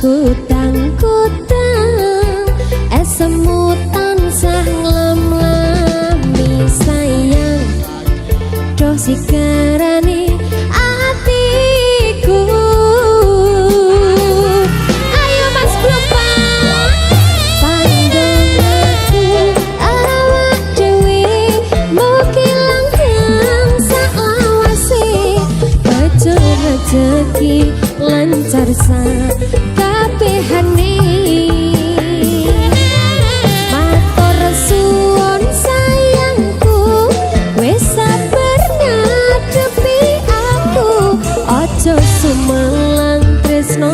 Kutang-kutang esemu tansah nglam-lami sayang. Doh sigarane atiku. Ayo, Mas Blumpang. Pandongaku awak dhewe mugi langgeng saklawase, bejo rejeki lancar sakabehane. Matur suwun sayangku, wis sabar ngadepi aku. Aja sumelang tresno.